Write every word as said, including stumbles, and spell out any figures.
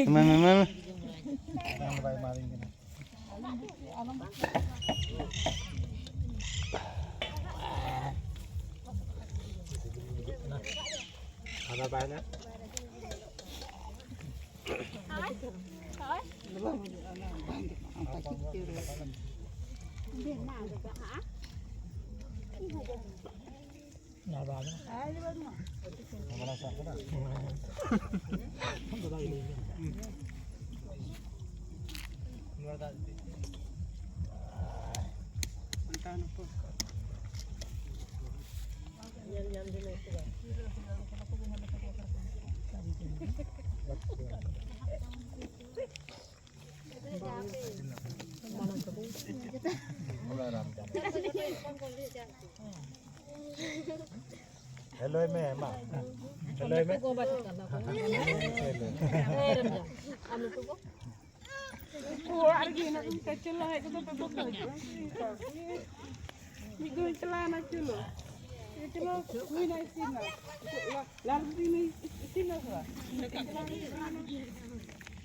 ᱮᱢᱟᱭ ᱢᱮ, ᱮᱢᱟᱭ ᱢᱮ᱾ ᱟᱫᱚ ᱵᱟᱭ ᱱᱟ᱾ ᱦᱮᱞᱳᱭ ᱢᱮ, ᱢᱟ᱾ ᱦᱮᱞᱳᱭ ᱢᱮ᱾ ᱚᱲᱟᱜ ᱨᱮᱜᱮ ᱦᱮᱱᱟᱜ ᱠᱚᱣᱟ, ᱪᱚᱞᱚ ᱦᱮᱡ ᱠᱟᱛᱮ ᱯᱮ ᱵᱚᱠᱚ ᱦᱤᱡᱩᱜᱼᱟ᱾ ᱢᱤᱫ ᱫᱚᱢ ᱪᱟᱞᱟᱣᱱᱟ, ᱪᱚᱞᱚ᱾ ᱪᱚᱞᱚ, ᱦᱩᱭᱱᱟ ᱤᱥᱤᱱ ᱱᱟ᱾ ᱞᱟᱞ ᱨᱩᱴᱤ ᱤᱥᱤᱱ ᱱᱟ ᱥᱮ ᱵᱟᱝ?